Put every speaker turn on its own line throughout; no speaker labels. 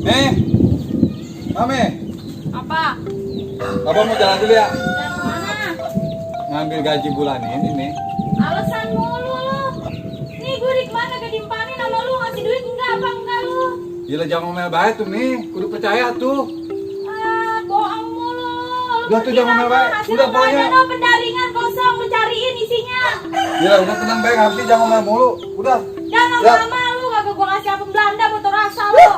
Mame.
Apa?
Abang mau jalan dulu ya?
Jalan kemana?
Ngambil gaji bulan ini.
Alasan mulu lu. Nih gue di kemana gak dimpanin sama lu, ngasih duit enggak apa enggak lu?
Gila jangan ngomel baik tuh nih, kudu percaya tuh.
Ah, bohong mulu. Lu
Udah tuh, jangan ngomel baik. Udah, pokoknya.
Ada pendaringan kosong, lu cariin isinya.
Gila udah tenang baik, habis jangan ngomel mulu. Udah.
Jangan
Ya.
lama lu, kagak gua ngasih apem Belanda motor rasa lu.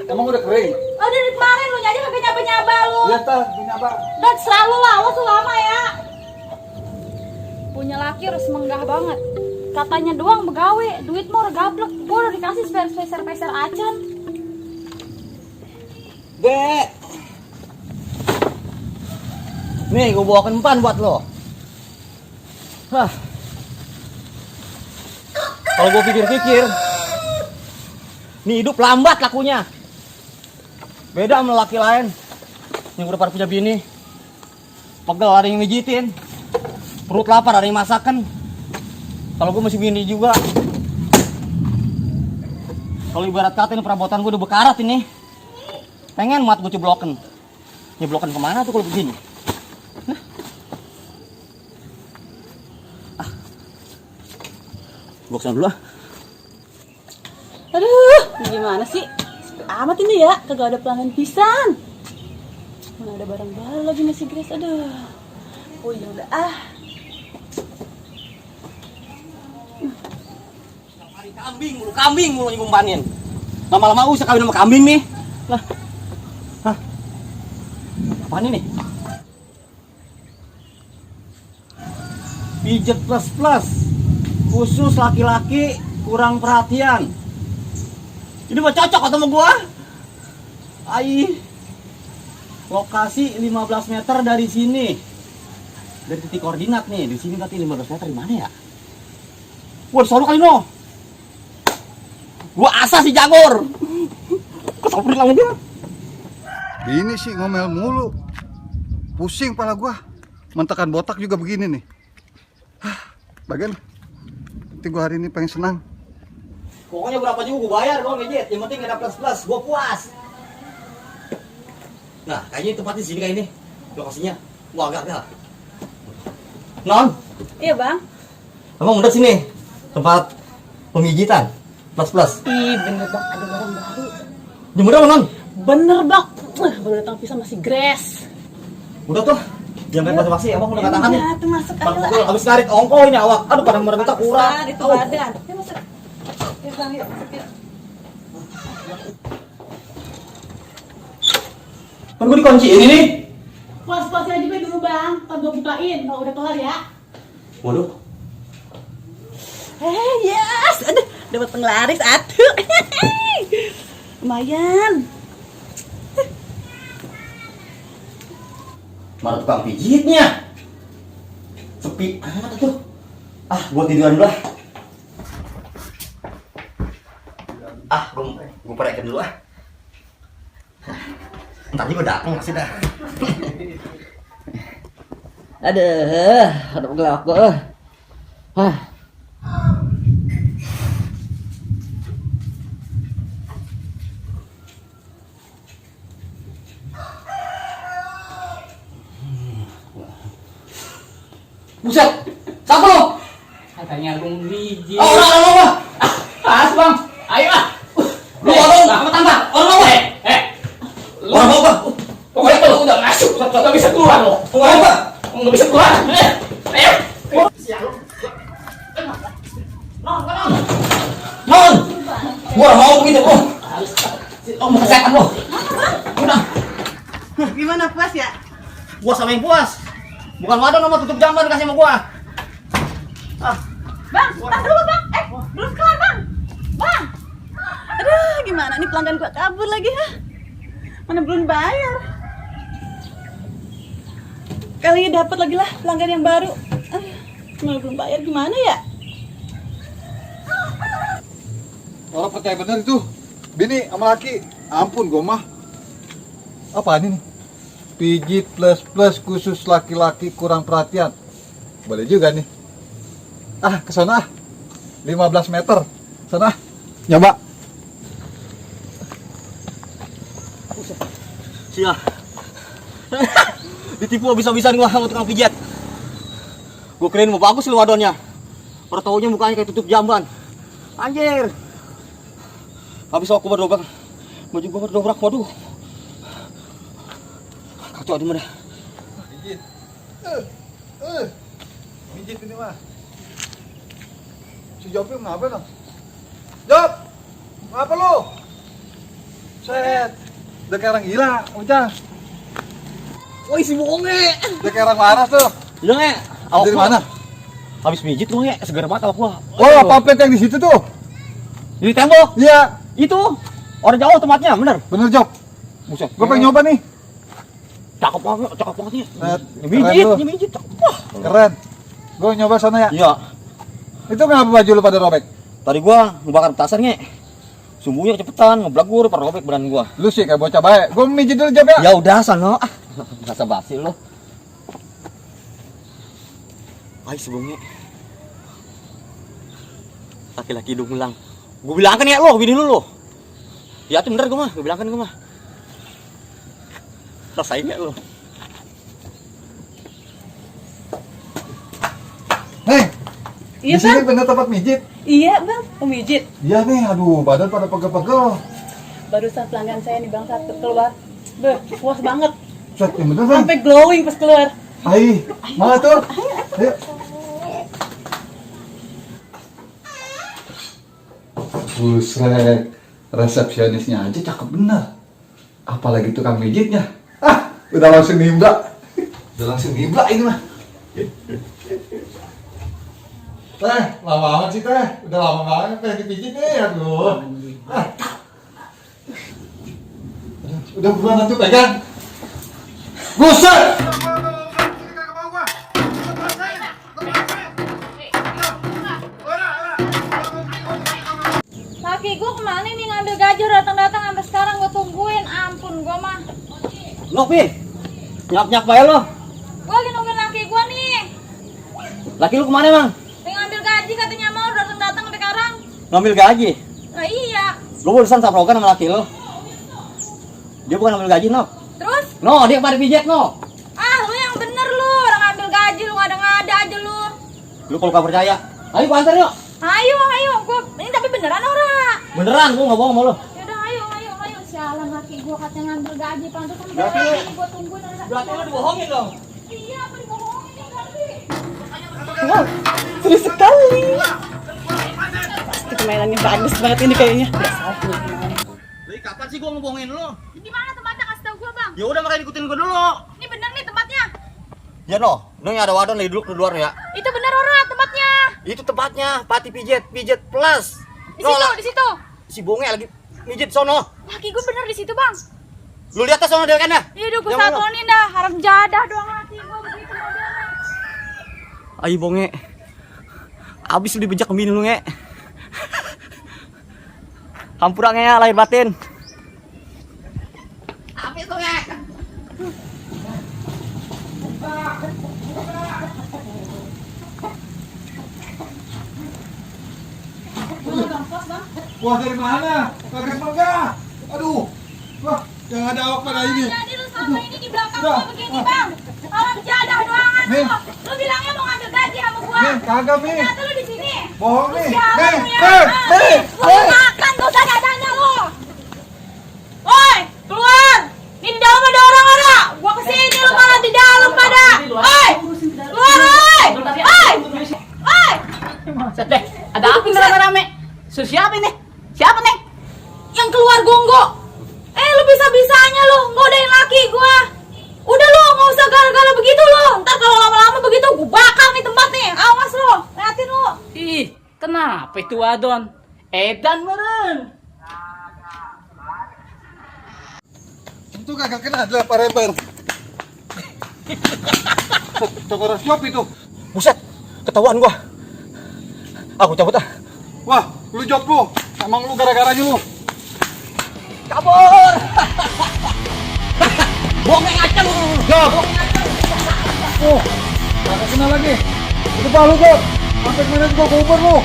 Emang udah kering?
Oh, dari kemarin lu nyanyi kagak nyapa-nyapa lu.
Iya tah, punya apa?
Dan selalu lah, awas lu lama ya. Punya laki harus menggah banget. Katanya doang begawe, duit mau gablek. Gua udah dikasih spesial acan.
Dek. Nih, gue bawakan empan buat lo. Hah. Kalau gue pikir-pikir, nih hidup lambat lakunya. Beda sama laki lain yang udah pada punya bini. Pegel ada yang mijitin, perut lapar ada yang masakan. Kalau gue masih bini juga. Kalau ibarat kata ini perabotan gue udah bekarat ini. Pengen mat gue cebloken. Nyebloken kemana tuh kalau begini? Nah. Gue kesana dulu ah.
Aduh, gimana sih? Amat ini ya, kagak ada pelanggan pisan. Mana ada barang baru lagi nih si Grace, aduh. Oh ya udah ah.
Hari kambing mulu nyumpanin. Lama-lama usah kawin sama kambing nih. Lah. Hah? Apaan ini? Pijet plus. Khusus laki-laki kurang perhatian. Ini mah cocok sama gua. Ai. Lokasi 15 meter dari sini. Dari titik koordinat nih, di sini berarti 15 meter di mana ya? Wah, di sono kali no. Gua asah si Jagor. Kesamperin lagi dia.
Ini sih ngomel mulu. Pusing pala gua. Mentakan botak juga begini nih. Bagian. Nanti gua hari ini pengen senang.
Pokoknya berapa juga gua bayar gua ngejit. Yang penting ada plus, gua puas. Nah, kayaknya tempatnya di sini kayak ini. Lokasinya. Wah, agak. Non.
Iya bang.
Abang udah sini. Tempat pemijitan. Plus.
Ih bener bang, ada barang baru.
Jemur apa, Non?
Bener bang. Baru datang pisah masih Grace.
Udah tuh. Jangan main basa-basi, abang udah katakan nih.
Ya, tuh masuk aja lah.
Pukul habis narik ongko ini awak. Aduh, pada merentak kurang.
Besar itu badan. Ya masuk. Ya bang, yuk masuk yuk.
Kan gua dikunci ini nih.
Puas-puasnya juga dulu bang, kan gue bukain kalau udah kelar ya.
Waduh.
Yes, aduh, dapat penglaris, aduh. Lumayan.
Mana tukang pijitnya? Sepi amat tuh. Ah, gua tiduran dulu lah. Gua perekin dulu ah. Ntar juga datang masih dah. Ada gelap gua. Buset, siapa lo?
Katanya Bung Biji.
Oh, orang.
Pas bang, ayo ah.
Lu orang apa tambah? Orang apa? Orang apa?
Pokoknya kalau udah masuk, nggak bisa keluar lo.
Orang apa?
Nggak bisa keluar. Ayo.
Non, gua mau begitu, oh. Oh, mau kesehatan lo. Udah,
Gimana puas ya?
gua sama yang puas. Bukan wadah nomor tutup jamban kasih sama gua.
Bang, tahan dulu bang. Belum kelar bang. Bang. Aduh, gimana nih pelanggan gua kabur lagi ha? Mana belum bayar? Kali ini dapat lagi lah pelanggan yang baru. Malah belum bayar gimana ya?
Orang percaya bener itu. Bini sama laki. Ampun gua mah. Apaan ini? Pijit plus khusus laki-laki kurang perhatian. Boleh juga nih. Kesana 15 meter. Sana. Nyoba.
Sia. Ditipu habis-habisan gua sama tukang pijat. Gua kirain mau bagus lu wadonnya. Orang taunya mukanya kayak tutup jamban. Anjir. Habis aku berdobrak. Baju gua berdobrak, waduh. Kacau di mana?
Pijit. Pijit ini mah. Si Jopim ngapa no? Jop! Ngapa lu? Set. Udah kayak orang gila, udah.
Woi si Bonge.
Udah kayak orang waras tuh.
Iya nge.
Dari mana?
Habis pijit lu nge, segar banget awak gua.
Oh, pamflet yang di situ tuh.
Di tembok.
Iya,
Itu orang jauh tempatnya, bener.
bener Job.
Buset.
Gue pengen nyoba nih.
Cakep banget nih.
Net,
Mijit,
keren tuh.
mijit. Cakep. Wah.
Keren. Gue nyoba sana ya.
Iya.
Itu kenapa baju lu pada robek?
Tadi gua ngebakar petasan nge. Sumbunya kecepatan, ngeblagur, robek badan gua.
Lu sih kayak bocah baik. Gue mijit dulu Job ya.
Ya udah sana. Rasa basi lo. Ay sebelumnya. Laki-laki hidung belang. Gua bilangkan ya lo, bini lu lo. Ya tuh bener gua mah, gua bilangkan gua mah. Rasain ya lo.
Nih,
Iya
di sini
bang.
bener tempat mijit.
Iya bang, pemijit.
Iya nih, aduh badan pada pegel-pegel.
Barusan pelanggan saya nih bang satu keluar. Beh, puas banget.
Set, yang bener bang.
Sampai glowing pas keluar.
Hai, mana tuh? Ayo. Buset, resepsionisnya aja cakep bener. Apalagi tukang mijitnya. Ah, udah langsung nimba. Udah langsung nimba ini mah. Teh, lama amat sih teh. Udah lama banget pengen dipijit nih, aduh. Ah. Udah buruan tuh pegang. Buset!
Laki gue kemana nih ngambil gajah datang-datang sampai sekarang gue tungguin. Ampun gue mah.
Lo pi. Nyap-nyap bae lo.
Gue lagi nungguin laki gue nih.
Laki lu kemana, Bang?
Pengen ngambil gaji katanya mau datang-datang sampai sekarang.
Ngambil gaji.
Nah iya.
Lu barusan saprokan sama laki lo. Dia bukan ngambil gaji, no.
Terus?
No, dia pada pijat, no.
Ah lu yang bener lu. Orang ngambil gaji lu ngada-ngada aja lu.
Lu kalau gak percaya, ayo gua antar yuk.
Ayo. Ini tapi beneran ora.
Beneran, gua nggak bohong sama lu.
Yaudah ayo. Sialan laki gue katanya ngambil gaji. Pantesan
Berarti
berarti
lu-
gue tungguin.
Berarti lu dibohongin dong.
Iya apa dibohongin ya berarti.
Wow, seru sekali. Pasti permainannya bagus banget ini kayaknya. Biasa nih.
Dari kapan sih gua ngebohongin lu?
Di mana tempatnya kasih tau gue bang.
Ya udah makanya ikutin gua dulu.
Ini bener nih tempatnya.
Ya no, ada wadon lagi duduk di luar ya.
Itu bener ora tempatnya.
Itu tempatnya, Pati Pijat Plus.
Di situ, di situ.
Si Bonge lagi mijit sono.
Laki gue bener di situ bang.
Lu lihat tas sono dia kan ya?
Iya udah gue
Yang mana?
satuin dah. Harap jadah doang laki gue begitu modelnya.
Ayo Bonge. Abis lu dibejak bini lu nge. Hampura nge lahir batin. Abis lu nge.
Wah dari mana? Kagak megah. Aduh. Wah, yang ada awak pada ini.
Jadi lu selama ini di belakang
Udah.
gue begini bang. Harap jadah doangan
Nih.
lu. Lu bilangnya mau ngambil gaji sama gua.
Nih, kagak nih.
Ternyata lu di sini.
Bohong
Lu
nih.
sialan
Nih,
lu ya.
nih,
Ah,
nih,
Lu
nih.
makan tuh dadanya lu. Woi, keluar. Ini di dalam ada orang ora? Gua kesini lu malah di dalam pada. Woi, keluar woi. Woi.
Set deh, ada apa ini rame-rame? Siapa ini? Siapa nih?
Yang keluar gonggo. Lu bisa-bisanya lu ngodain laki gua. Udah lu nggak usah gara-gara begitu lu. Ntar kalau lama-lama begitu gua bakar nih tempat nih. Awas lu, liatin lu.
Ih, kenapa itu wadon? Edan meren.
Itu kagak kena dilempar lebar. Cokoros Job itu.
Buset, ketahuan gua. Aku cabut ah.
Wah, lu Job lu. Emang lu gara-garanya lu.
Kabur. Bonge ngaceng.
Job. Oh, kagak kena lagi. Itu pak lu Job. Sampai kemana gua kubur lu.